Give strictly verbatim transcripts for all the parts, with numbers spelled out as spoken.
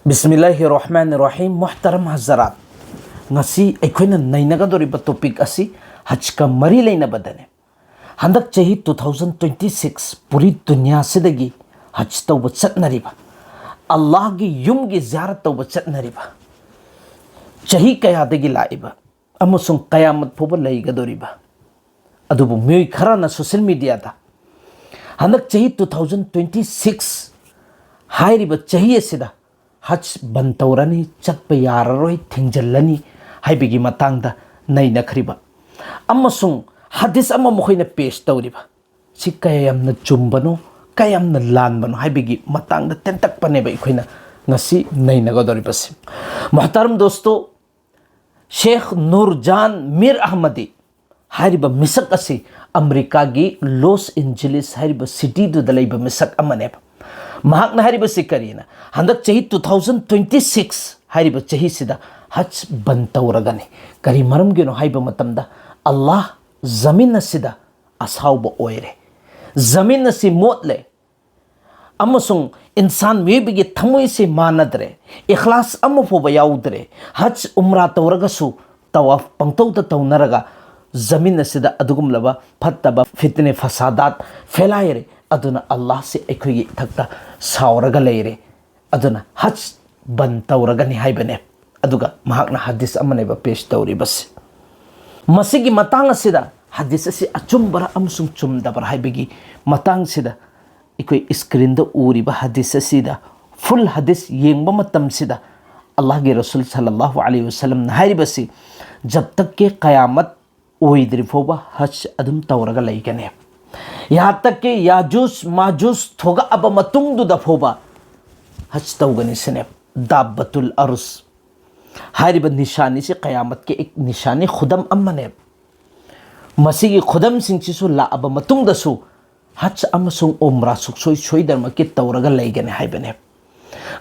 ꯕꯤꯁꯃꯤꯜꯂꯥꯍꯤ ꯔꯍꯃꯥꯟ ꯔꯍꯤꯝ꯫ ꯃꯨꯍꯇꯔꯝ ꯍꯖꯔꯥꯠ, ꯉꯁꯤ ꯑꯩꯈꯣꯏꯅ ꯅꯩꯅꯒꯗꯧꯔꯤꯕ ꯇꯣꯄꯤꯛ ꯑꯁꯤ ꯍꯖꯀ ꯃꯔꯤ ꯂꯩꯅꯕꯗꯅꯤ꯫ ꯍꯟꯗꯛ ꯆꯍꯤ two thousand twenty six ꯄꯨꯔꯤ ꯗꯨꯅꯤꯌꯥꯁꯤꯗꯒꯤ ꯍꯖ ꯇꯧꯕ ꯆꯠꯅꯔꯤꯕ, ꯑꯜꯂꯥꯍꯒꯤ ꯌꯨꯝꯒꯤ ꯖꯤꯌꯥꯔꯠ ꯇꯧꯕ ꯆꯠꯅꯔꯤꯕ ꯆꯍꯤ ꯀꯌꯥꯗꯒꯤ ꯂꯥꯛꯏꯕ ꯑꯃꯁꯨꯡ ꯀꯌꯥꯃꯠ ꯐꯥꯎꯕ ꯂꯩꯒꯗꯧꯔꯤꯕ? ꯑꯗꯨꯕꯨ ꯃꯤꯑꯣꯏ ꯈꯔꯅ ꯁꯣꯁꯤꯌꯦꯜ ꯃꯤꯗꯤꯌꯥꯗ ꯍꯟꯗꯛ ꯆꯍꯤ two thousand twenty six ꯍꯥꯏꯔꯤꯕ ꯆꯍꯤ ꯑꯁꯤꯗ ꯍꯖ ꯕꯟ ꯇꯧꯔꯅꯤ, ꯆꯠꯄ ꯌꯥꯔꯔꯣꯏ, ꯊꯤꯡꯖꯤꯜꯂꯅꯤ ꯍꯥꯏꯕꯒꯤ ꯃꯇꯥꯡꯗ ꯅꯩꯅꯈ꯭ꯔꯤꯕ ꯑꯃꯁꯨꯡ ꯍꯗꯤꯁ ꯑꯃ ꯃꯈꯣꯏꯅ ꯄꯦꯁ ꯇꯧꯔꯤꯕ ꯁꯤ ꯀꯌꯥ ꯌꯥꯝꯅ ꯆꯨꯝꯕꯅꯣ, ꯀꯌꯥ ꯌꯥꯝꯅ ꯂꯥꯟꯕꯅꯣ ꯍꯥꯏꯕꯒꯤ ꯃꯇꯥꯡꯗ ꯇꯦꯟꯇꯛꯄꯅꯦꯕ ꯑꯩꯈꯣꯏꯅ ꯉꯁꯤ ꯅꯩꯅꯒꯗꯧꯔꯤꯕꯁꯤ꯫ ꯃꯨꯍꯇꯔꯝ ꯗꯣꯁꯇꯣ, ꯁꯦꯈ ꯅꯨꯔꯖꯥꯟ ꯃꯤꯔ ꯑꯍꯃꯗꯤ ꯍꯥꯏꯔꯤꯕ ꯃꯤꯁꯛ ꯑꯁꯤ ꯑꯃꯦꯔꯤꯀꯥꯒꯤ ꯂꯣꯁ ꯑꯦꯟꯖꯦꯂꯤꯁ ꯍꯥꯏꯔꯤꯕ ꯁꯤꯇꯤꯗꯨꯗ ꯂꯩꯕ ꯃꯤꯁꯛ ꯑꯃꯅꯦꯕ꯫ ꯃꯍꯥꯛꯅ ꯍꯥꯏꯔꯤꯕꯁꯤ ꯀꯔꯤꯅ? ꯍꯟꯗꯛ ꯆꯍꯤ two thousand twenty six ꯍꯥꯏꯔꯤꯕ ꯆꯍꯤꯁꯤꯗ ꯍꯖ ꯕꯟ ꯇꯧꯔꯒꯅꯤ꯫ ꯀꯔꯤ ꯃꯔꯝꯒꯤꯅꯣ ꯍꯥꯏꯕ ꯃꯇꯝꯗ, ꯑꯜꯂꯥꯍ ꯖꯃꯤꯟ ꯑꯁꯤꯗ ꯑꯁꯥꯎꯕ ꯑꯣꯏꯔꯦ꯫ ꯖꯃꯤꯟ ꯑꯁꯤ ꯃꯣꯠꯂꯦ꯫ ꯑꯃꯁꯨꯡ ꯏꯟꯁꯥꯟ ꯃꯤꯑꯣꯏꯕꯒꯤ ꯊꯃꯣꯏꯁꯤ ꯃꯥꯟꯅꯗ꯭ꯔꯦ꯫ ꯏꯈ꯭ꯂꯥꯁ ꯑꯃ ꯐꯥꯎꯕ ꯌꯥꯎꯗ꯭ꯔꯦ꯫ ꯍꯖ ꯎꯝꯔꯥ ꯇꯧꯔꯒꯁꯨ ꯇꯋꯥꯐ ꯄꯪꯇꯧꯗ ꯇꯧꯅꯔꯒ ꯖꯃꯤꯟ ꯑꯁꯤꯗ ꯑꯗꯨꯒꯨꯝꯂꯕ ꯐꯠꯇꯕ ꯐꯤꯇꯅꯦ ꯐꯁꯥꯗꯥꯠ ꯐꯦꯂꯥꯏꯔꯦ꯫ ꯑꯗꯨꯅ ꯑꯜꯂꯥꯍꯁꯤ ꯑꯩꯈꯣꯏꯒꯤ ꯏꯊꯛꯇ ꯁꯥꯎꯔꯒ ꯂꯩꯔꯦ꯫ ꯑꯗꯨꯅ ꯍꯖ ꯕꯟ ꯇꯧꯔꯒꯅꯤ ꯍꯥꯏꯕꯅꯦ꯫ ꯑꯗꯨꯒ ꯃꯍꯥꯛꯅ ꯍꯗꯤꯁ ꯑꯃꯅꯦꯕ ꯄꯦꯁ ꯇꯧꯔꯤꯕꯁꯤ꯫ ꯃꯁꯤꯒꯤ ꯃꯇꯥꯡ ꯑꯁꯤꯗ ꯍꯗꯤꯁ ꯑꯁꯤ ꯑꯆꯨꯝꯕꯔ ꯑꯃꯁꯨꯡ ꯆꯨꯝꯗꯕꯔ ꯍꯥꯏꯕꯒꯤ ꯃꯇꯥꯡꯁꯤꯗ ꯑꯩꯈꯣꯏ ꯏꯁꯀ꯭ꯔꯤꯟꯗ ꯎꯔꯤꯕ ꯍꯗꯤꯁ ꯑꯁꯤꯗ, ꯐꯨꯜ ꯍꯗꯤꯁ ꯌꯦꯡꯕ ꯃꯇꯝꯁꯤꯗ, ꯑꯜꯂꯥꯍꯒꯤ ꯔꯁꯨꯜ ꯁꯜꯂꯜꯂꯥꯍꯨ ꯑꯂꯩꯍꯤ ꯋꯁꯜꯂꯝꯅ ꯍꯥꯏꯔꯤꯕꯁꯤ, "ꯖꯕ ꯇꯛ ꯀꯦ ꯀꯌꯥꯃꯠ ꯑꯣꯏꯗ꯭ꯔꯤ ꯐꯥꯎꯕ ꯍꯖ ꯑꯗꯨꯝ ꯇꯧꯔꯒ ꯂꯩꯒꯅꯤ꯫ ꯌꯥꯍꯥꯟ ꯇꯛ ꯀꯦ ꯌꯥꯖꯨꯖ ꯃꯥꯖꯨꯖ ꯊꯣꯛꯂꯛꯑꯕ ꯃꯇꯨꯡꯗꯨꯗ ꯐꯥꯎꯕ ꯍꯖ ꯇꯧꯒꯅꯤ" ꯁꯤꯅꯦ꯫ ꯗꯥꯕꯇꯨꯜ ꯑꯔꯨꯁ ꯍꯥꯏꯔꯤꯕ ꯅꯤꯁꯥꯅꯤꯁꯤ ꯀꯌꯥꯃꯠꯀꯤ ꯅꯤꯁꯥꯅꯤ, ꯈꯨꯗꯝ ꯑꯃꯅꯦ꯫ ꯃꯁꯤꯒꯤ ꯈꯨꯗꯝꯁꯤꯡꯁꯤꯁꯨ ꯂꯥꯛꯑꯕ ꯃꯇꯨꯡꯗꯁꯨ ꯍꯖ ꯑꯃꯁꯨꯡ ꯎꯝꯔꯥ ꯁꯨꯡꯁꯣꯏ ꯁꯣꯏꯗꯅꯃꯛꯀꯤ ꯇꯧꯔꯒ ꯂꯩꯒꯅꯤ ꯍꯥꯏꯕꯅꯦ꯫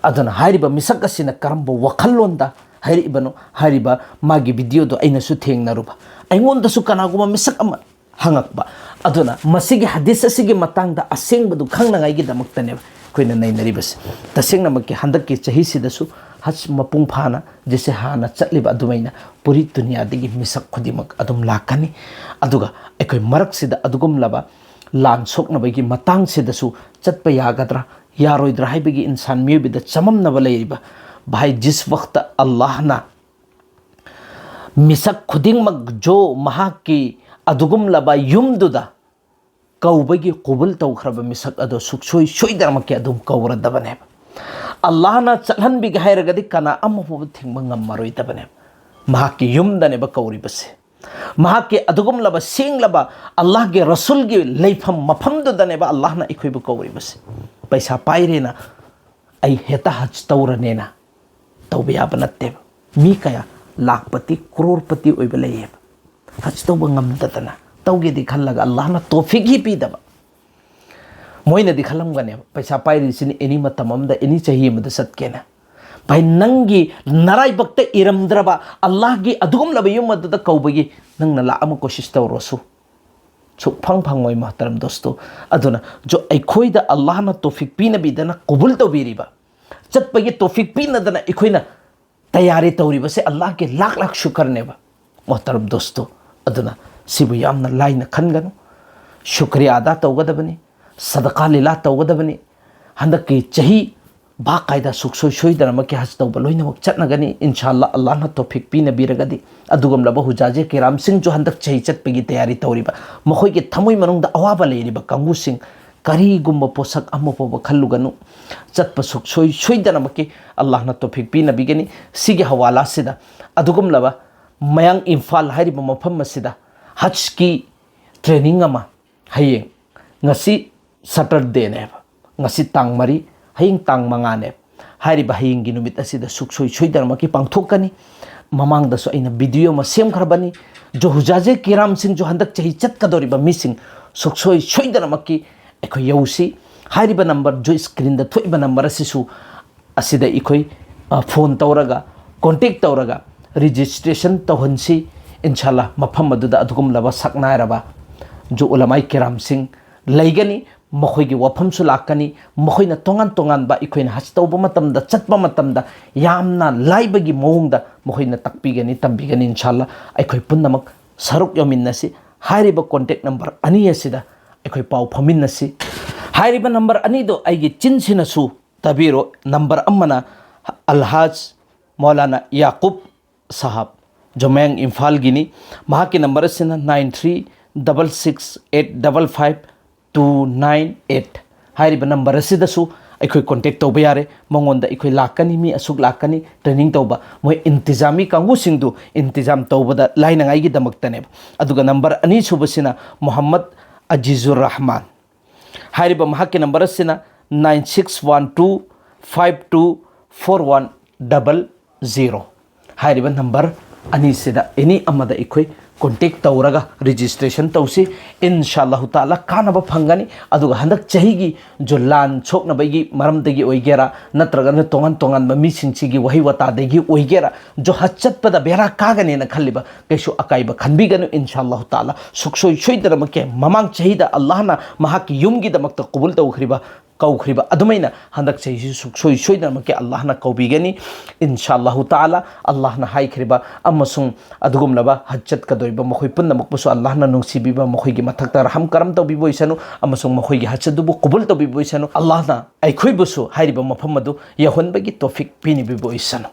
ꯑꯗꯨꯅ ꯍꯥꯏꯔꯤꯕ ꯃꯤꯁꯛ ꯑꯁꯤꯅ ꯀꯔꯝꯕ ꯋꯥꯈꯜꯂꯣꯟꯗ ꯍꯥꯏꯔꯛꯏꯕꯅꯣ? ꯍꯥꯏꯔꯤꯕ ꯃꯥꯒꯤ ꯚꯤꯗꯤꯑꯣꯗꯣ ꯑꯩꯅꯁꯨ ꯊꯦꯡꯅꯔꯨꯕ, ꯑꯩꯉꯣꯟꯗꯁꯨ ꯀꯅꯥꯒꯨꯝꯕ ꯃꯤꯁꯛ ꯑꯃ ꯍꯪꯉꯛꯄ꯫ ꯑꯗꯨꯅ ꯃꯁꯤꯒꯤ ꯍꯗꯤꯁ ꯑꯁꯤꯒꯤ ꯃꯇꯥꯡꯗ ꯑꯁꯦꯡꯕꯗꯨ ꯈꯪꯅꯉꯥꯏꯒꯤꯗꯃꯛꯇꯅꯦꯕ ꯑꯩꯈꯣꯏꯅ ꯅꯩꯅꯔꯤꯕꯁꯦ꯫ ꯇꯁꯦꯡꯅꯃꯛꯀꯤ ꯍꯟꯗꯛꯀꯤ ꯆꯍꯤꯁꯤꯗꯁꯨ ꯍꯖ ꯃꯄꯨꯡ ꯐꯥꯅ ꯖꯤꯁꯦ ꯍꯥꯟꯅ ꯆꯠꯂꯤꯕ ꯑꯗꯨꯃꯥꯏꯅ ꯄꯨꯔꯤ ꯗꯨꯅꯤꯌꯥꯗꯒꯤ ꯃꯤꯁꯛ ꯈꯨꯗꯤꯡꯃꯛ ꯑꯗꯨꯝ ꯂꯥꯛꯀꯅꯤ꯫ ꯑꯗꯨꯒ ꯑꯩꯈꯣꯏ ꯃꯔꯛꯁꯤꯗ ꯑꯗꯨꯒꯨꯝꯂꯕ ꯂꯥꯟ ꯁꯣꯛꯅꯕꯒꯤ ꯃꯇꯥꯡꯁꯤꯗꯁꯨ ꯆꯠꯄ ꯌꯥꯒꯗ꯭ꯔꯥ ꯌꯥꯔꯣꯏꯗ꯭ꯔꯥ ꯍꯥꯏꯕꯒꯤ ꯏꯟꯁꯥꯟ ꯃꯤꯑꯣꯏꯕꯗ ꯆꯃꯝꯅꯕ ꯂꯩꯔꯤꯕ ꯚꯥꯏ, ꯖꯤꯁ ꯋꯛꯇ ꯑꯜꯂꯥꯍꯅ ꯃꯤꯁꯛ ꯈꯨꯗꯤꯡꯃꯛ ꯖꯣ ꯃꯍꯥꯛꯀꯤ ꯑꯗꯨꯒꯨꯝꯂꯕ ꯌꯨꯝꯗꯨꯗ ꯀꯧꯕꯒꯤ ꯀꯨꯕꯨꯜ ꯇꯧꯈ꯭ꯔꯕ ꯃꯤꯁꯛ ꯑꯗꯣ ꯁꯨꯛꯁꯣꯏ ꯁꯣꯏꯗꯅꯃꯛꯀꯤ ꯑꯗꯨꯝ ꯀꯧꯔꯗꯕꯅꯦꯕ꯫ ꯑꯜꯂꯥꯍꯅ ꯆꯠꯍꯟꯕꯤꯒꯦ ꯍꯥꯏꯔꯒꯗꯤ ꯀꯅꯥ ꯑꯃꯐꯥꯎꯕ ꯊꯤꯡꯕ ꯉꯝꯃꯔꯣꯏꯗꯕꯅꯦꯕ꯫ ꯃꯍꯥꯛꯀꯤ ꯌꯨꯝꯗꯅꯦꯕ ꯀꯧꯔꯤꯕꯁꯦ꯫ ꯃꯍꯥꯛꯀꯤ ꯑꯗꯨꯒꯨꯝꯂꯕ ꯁꯦꯡꯂꯕ ꯑꯜꯂꯥꯍꯒꯤ ꯔꯁꯨꯜꯒꯤ ꯂꯩꯐꯝ ꯃꯐꯝꯗꯨꯗꯅꯦꯕ ꯑꯜꯂꯥꯍꯅ ꯑꯩꯈꯣꯏꯕꯨ ꯀꯧꯔꯤꯕꯁꯦ꯫ ꯄꯩꯁꯥ ꯄꯥꯏꯔꯦꯅ ꯑꯩ ꯍꯦꯛꯇ ꯍꯖ ꯇꯧꯔꯅꯦꯅ ꯇꯧꯕ ꯌꯥꯕ ꯅꯠꯇꯦꯕ꯫ ꯃꯤ ꯀꯌꯥ ꯂꯥꯛꯄꯇꯤ ꯀ꯭ꯔꯣꯔꯄꯇꯤ ꯑꯣꯏꯕ ꯂꯩꯌꯦꯕ, ꯍꯖ ꯇꯧꯕ ꯉꯝꯗꯗꯅ꯫ ꯇꯧꯒꯦꯗꯤ ꯈꯜꯂꯒ ꯑꯜꯂꯥꯍꯅ ꯇꯣꯐꯤꯛ ꯍꯤ ꯄꯤꯗꯕ꯫ ꯃꯣꯏꯅꯗꯤ ꯈꯜꯂꯝꯒꯅꯦꯕ, ꯄꯩꯁꯥ ꯄꯥꯏꯔꯤꯁꯤꯅ ꯑꯦꯅꯤ ꯃꯇꯝ ꯑꯃꯗ, ꯑꯦꯅꯤ ꯆꯍꯤ ꯑꯃꯗ ꯆꯠꯀꯦꯅ꯫ ꯚꯥꯏ, ꯅꯪꯒꯤ ꯅꯔꯥꯏꯕꯛꯇ ꯏꯔꯝꯗ꯭ꯔꯕ ꯑꯜꯂꯥꯍꯒꯤ ꯑꯗꯨꯒꯨꯝꯂꯕ ꯌꯨꯝ ꯑꯗꯨꯗ ꯀꯧꯕꯒꯤ ꯅꯪꯅ ꯂꯥꯛ ꯑꯃ ꯀꯣꯁꯤꯁ ꯇꯧꯔꯁꯨ, ꯁꯨꯛꯐꯪ ꯐꯪꯉꯣꯏ ꯃꯣꯍꯇꯔꯝ ꯗꯣꯁꯇꯣ꯫ ꯑꯗꯨꯅ ꯖꯣ ꯑꯩꯈꯣꯏꯗ ꯑꯜꯂꯥꯍꯅ ꯇꯣꯐꯤꯛ ꯄꯤꯅꯕꯤꯗꯅ ꯀꯨꯕꯨꯜ ꯇꯧꯕꯤꯔꯤꯕ, ꯆꯠꯄꯒꯤ ꯇꯣꯐꯤꯛ ꯄꯤꯅꯗꯅ ꯑꯩꯈꯣꯏꯅ ꯇꯌꯥꯔꯤ ꯇꯧꯔꯤꯕꯁꯦ ꯑꯜꯂꯥꯍꯒꯤ ꯂꯥꯛ ꯂꯥꯛ ꯁꯨꯀꯔꯅꯦꯕ ꯃꯣꯍꯇꯔꯝ ꯗꯣꯁꯇꯣ꯫ ꯑꯗꯨꯅ ꯁꯤꯕꯨ ꯌꯥꯝꯅ ꯂꯥꯏꯅ ꯈꯟꯒꯅꯨ꯫ ꯁꯨꯀ꯭ꯔꯤꯌꯥ ꯑꯗꯥ ꯇꯧꯒꯗꯕꯅꯤ, ꯁꯗꯀꯥ ꯂꯤꯂꯥ ꯇꯧꯒꯗꯕꯅꯤ꯫ ꯍꯟꯗꯛꯀꯤ ꯆꯍꯤ ꯕꯥꯀꯥꯏꯗ ꯁꯨꯛꯁꯣꯏ ꯁꯣꯏꯗꯅꯃꯛꯀꯤ ꯍꯖ ꯇꯧꯕ ꯂꯣꯏꯅꯃꯛ ꯆꯠꯅꯒꯅꯤ, ꯏꯟꯁꯥ ꯑꯜꯂꯥ, ꯑꯜꯂꯥꯍꯅ ꯇꯣꯐꯤꯛ ꯄꯤꯅꯕꯤꯔꯒꯗꯤ꯫ ꯑꯗꯨꯒꯨꯝꯂꯕ ꯍꯨꯖꯥꯖꯦ ꯀꯤꯔꯥꯝꯁꯤꯡꯁꯨ ꯍꯟꯗꯛ ꯆꯍꯤ ꯆꯠꯄꯒꯤ ꯇꯌꯥꯔꯤ ꯇꯧꯔꯤꯕ, ꯃꯈꯣꯏꯒꯤ ꯊꯃꯣꯏ ꯃꯅꯨꯡꯗ ꯑꯋꯥꯕ ꯂꯩꯔꯤꯕ ꯀꯥꯡꯕꯨꯁꯤꯡ, ꯀꯔꯤꯒꯨꯝꯕ ꯄꯣꯠꯁꯛ ꯑꯃ ꯐꯥꯎꯕ ꯈꯜꯂꯨꯒꯅꯨ꯫ ꯆꯠꯄ ꯁꯨꯛꯁꯣꯏ ꯁꯣꯏꯗꯅꯃꯛꯀꯤ ꯑꯜꯂꯥꯍꯅ ꯇꯣꯐꯤꯛ ꯄꯤꯅꯕꯤꯒꯅꯤ꯫ ꯁꯤꯒꯤ ꯍꯋꯥꯂꯥꯁꯤꯗ ꯑꯗꯨꯒꯨꯝꯂꯕ ꯃꯌꯥꯡ ꯏꯝꯐꯥꯜ ꯍꯥꯏꯔꯤꯕ ꯃꯐꯝ ꯑꯁꯤꯗ ꯍꯖꯀꯤ ꯇ꯭ꯔꯦꯅꯤꯡ ꯑꯃ ꯍꯌꯦꯡ, ꯉꯁꯤ ꯁꯇꯔꯗꯦꯅꯦꯕ, ꯉꯁꯤ ꯇꯥꯡ ꯃꯔꯤ, ꯍꯌꯦꯡ ꯇꯥꯡ ꯃꯉꯥꯅꯦꯕ꯫ ꯍꯥꯏꯔꯤꯕ ꯍꯌꯦꯡꯒꯤ ꯅꯨꯃꯤꯠ ꯑꯁꯤꯗ ꯁꯨꯛꯁꯣꯏ ꯁꯣꯏꯗꯅꯃꯛꯀꯤ ꯄꯥꯡꯊꯣꯛꯀꯅꯤ꯫ ꯃꯃꯥꯡꯗꯁꯨ ꯑꯩꯅ ꯚꯤꯗꯤꯑꯣ ꯑꯃ ꯁꯦꯝꯈ꯭ꯔꯕꯅꯤ꯫ ꯖꯣ ꯍꯨꯖꯥꯖꯦ ꯀꯤꯔꯥꯝꯁꯤꯡꯁꯨ ꯍꯟꯗꯛ ꯆꯍꯤ ꯆꯠꯀꯗꯧꯔꯤꯕ ꯃꯤꯁꯤꯡ ꯁꯨꯛꯁꯣꯏ ꯁꯣꯏꯗꯅꯃꯛꯀꯤ ꯑꯩꯈꯣꯏ ꯌꯧꯁꯤ꯫ ꯍꯥꯏꯔꯤꯕ ꯅꯝꯕꯔ, ꯖꯣ ꯁ꯭ꯀ꯭ꯔꯤꯟꯗ ꯊꯣꯛꯏꯕ ꯅꯝꯕꯔ ꯑꯁꯤꯁꯨ, ꯑꯁꯤꯗ ꯑꯩꯈꯣꯏ, ꯑ, ꯐꯣꯟ ꯇꯧꯔꯒ, ꯀꯣꯟꯇꯦꯛ ꯇꯧꯔꯒ ꯔꯦꯖꯤꯁꯇ꯭ꯔꯦꯁꯟ ꯇꯧꯍꯟꯁꯤ꯫ ꯏꯟꯁꯥ ꯑꯜꯂꯥ, ꯃꯐꯝ ꯑꯗꯨꯗ ꯑꯗꯨꯒꯨꯝꯂꯕ ꯁꯛꯅꯥꯏꯔꯕ ꯖꯣ ꯎꯂꯃꯥꯏ ꯀꯤꯔꯥꯝꯁꯤꯡ ꯂꯩꯒꯅꯤ꯫ ꯃꯈꯣꯏꯒꯤ ꯋꯥꯐꯝꯁꯨ ꯂꯥꯛꯀꯅꯤ꯫ ꯃꯈꯣꯏꯅ ꯇꯣꯉꯥꯟ ꯇꯣꯉꯥꯟꯕ ꯑꯩꯈꯣꯏꯅ ꯍꯖ ꯇꯧꯕ ꯃꯇꯝꯗ, ꯆꯠꯄ ꯃꯇꯝꯗ ꯌꯥꯝꯅ ꯂꯥꯏꯕꯒꯤ ꯃꯑꯣꯡꯗ ꯃꯈꯣꯏꯅ ꯇꯥꯛꯄꯤꯒꯅꯤ, ꯇꯝꯕꯤꯒꯅꯤ꯫ ꯏꯟꯁꯥ ꯑꯜꯂꯥ, ꯑꯩꯈꯣꯏ ꯄꯨꯝꯅꯃꯛ ꯁꯔꯨꯛ ꯌꯥꯃꯤꯟꯅꯁꯤ꯫ ꯍꯥꯏꯔꯤꯕ contact number ꯑꯅꯤ ꯑꯁꯤꯗ ꯑꯩꯈꯣꯏ ꯄꯥꯎ ꯐꯥꯎꯃꯤꯟꯅꯁꯤ꯫ ꯍꯥꯏꯔꯤꯕ number ꯑꯅꯤꯗꯣ ꯑꯩꯒꯤ ꯆꯤꯟꯁꯤꯅꯁꯨ ꯇꯥꯕꯤꯔꯣ꯫ Number ꯑꯃꯅ ꯑꯜꯍꯥꯖ ꯃꯧꯂꯥꯅꯥ ꯌꯥꯀꯨꯕ ꯁꯥꯍꯕ, ꯖꯣꯃꯦꯡ, ꯏꯝꯐꯥꯜꯒꯤꯅꯤ꯫ ꯃꯍꯥꯛꯀꯤ number ꯑꯁꯤꯅ nine three double six eight double five two nine eight꯫ ꯍꯥꯏꯔꯤꯕ number ꯑꯁꯤꯗꯁꯨ ꯑꯩꯈꯣꯏ contact ꯇꯧꯕ ꯌꯥꯔꯦ꯫ ꯃꯉꯣꯟꯗ ꯑꯩꯈꯣꯏ ꯂꯥꯛꯀꯅꯤ, ꯃꯤ ꯑꯁꯨꯛ ꯂꯥꯛꯀꯅꯤ training ꯇꯧꯕ꯫ ꯃꯣꯏ ꯏꯟꯇꯤꯖꯥꯃꯤ ꯀꯥꯡꯕꯨꯁꯤꯡꯗꯨ ꯏꯟꯇꯤꯖꯥꯝ ꯇꯧꯕꯗ ꯂꯥꯏꯅꯉꯥꯏꯒꯤꯗꯃꯛꯇꯅꯦꯕ꯫ ꯑꯗꯨꯒ number ꯑꯅꯤꯁꯨꯕꯁꯤꯅ ꯃꯨꯍꯝꯃꯗ ꯑꯖꯤꯖꯨꯔ ꯔꯍꯃꯥꯟ꯫ ꯍꯥꯏꯔꯤꯕ ꯃꯍꯥꯛꯀꯤ number ꯑꯁꯤꯅ nine six one two five two four one double zero꯫ ꯍꯥꯏꯔꯤꯕ number ꯑꯅꯤꯁꯤꯗ any ꯑꯃꯗ ꯑꯩꯈꯣꯏ contact ꯇꯧꯔꯒ registration ꯇꯧꯁꯤ꯫ ꯏꯟꯁꯥ ꯑꯜꯂꯥꯍꯨ ꯇꯥꯂꯥ ꯀꯥꯟꯅꯕ ꯐꯪꯒꯅꯤ꯫ ꯑꯗꯨꯒ ꯍꯟꯗꯛ ꯆꯍꯤꯒꯤ ꯖꯨ ꯂꯥꯟ ꯁꯣꯛꯅꯕꯒꯤ ꯃꯔꯝꯗꯒꯤ ꯑꯣꯏꯒꯦꯔꯥ, ꯅꯠꯇ꯭ꯔꯒꯅ ꯇꯣꯉꯥꯟ ꯇꯣꯉꯥꯟꯕ ꯃꯤꯁꯤꯡꯁꯤꯒꯤ ꯋꯥꯍꯩ ꯋꯥꯇꯥꯗꯒꯤ ꯑꯣꯏꯒꯦꯔꯥ, ꯖꯨ ꯍꯖ ꯆꯠꯄꯗ ꯕꯦꯔꯥ ꯀꯥꯒꯅꯦꯅ ꯈꯜꯂꯤꯕ ꯀꯩꯁꯨ ꯑꯀꯥꯏꯕ ꯈꯟꯕꯤꯒꯅꯨ꯫ ꯏꯟꯁꯥ ꯑꯜꯂꯥꯍꯨ ꯇꯥꯂꯥ ꯁꯨꯛꯁꯣꯏ ꯁꯣꯏꯗꯅꯃꯛꯀꯤ ꯃꯃꯥꯡ ꯆꯍꯤꯗ ꯑꯜꯂꯥꯍꯅ ꯃꯍꯥꯛꯀꯤ ꯌꯨꯝꯒꯤꯗꯃꯛꯇ ꯀꯕꯨꯜ ꯇꯧꯈ꯭ꯔꯤꯕ ꯀꯧꯈ꯭ꯔꯤꯕ ꯑꯗꯨꯃꯥꯏꯅ ꯍꯟꯗꯛ ꯆꯍꯤꯁꯤ ꯁꯨꯛꯁꯣꯏ ꯁꯣꯏꯗꯅꯃꯛꯀꯤ ꯑꯜꯂꯥꯍꯅ ꯀꯧꯕꯤꯒꯅꯤ꯫ ꯏꯟꯁꯥ ꯑꯜꯂꯥꯍꯨ ꯇꯥꯂꯥ, ꯑꯜꯂꯥꯍꯅ ꯍꯥꯏꯈ꯭ꯔꯤꯕ ꯑꯃꯁꯨꯡ ꯑꯗꯨꯒꯨꯝꯂꯕ ꯍꯖ ꯆꯠꯀꯗꯧꯔꯤꯕ ꯃꯈꯣꯏ ꯄꯨꯝꯅꯃꯛꯄꯨꯁꯨ ꯑꯜꯂꯥꯍꯅ ꯅꯨꯡꯁꯤꯕꯤꯕ, ꯃꯈꯣꯏꯒꯤ ꯃꯊꯛꯇ ꯔꯍꯝ ꯀꯔꯝ ꯇꯧꯕꯤꯕ ꯑꯣꯏꯁꯅꯨ, ꯑꯃꯁꯨꯡ ꯃꯈꯣꯏꯒꯤ ꯍꯖ ꯑꯗꯨꯕꯨ ꯀꯕꯨꯜ ꯇꯧꯕꯤꯕ ꯑꯣꯏꯁꯅꯨ꯫ ꯑꯜꯂꯥꯍꯅ ꯑꯩꯈꯣꯏꯕꯨꯁꯨ ꯍꯥꯏꯔꯤꯕ ꯃꯐꯝ ꯑꯗꯨ ꯌꯧꯍꯟꯕꯒꯤ ꯇꯣꯐꯤꯛ ꯄꯤꯅꯕꯤꯕ ꯑꯣꯏꯁꯅꯨ꯫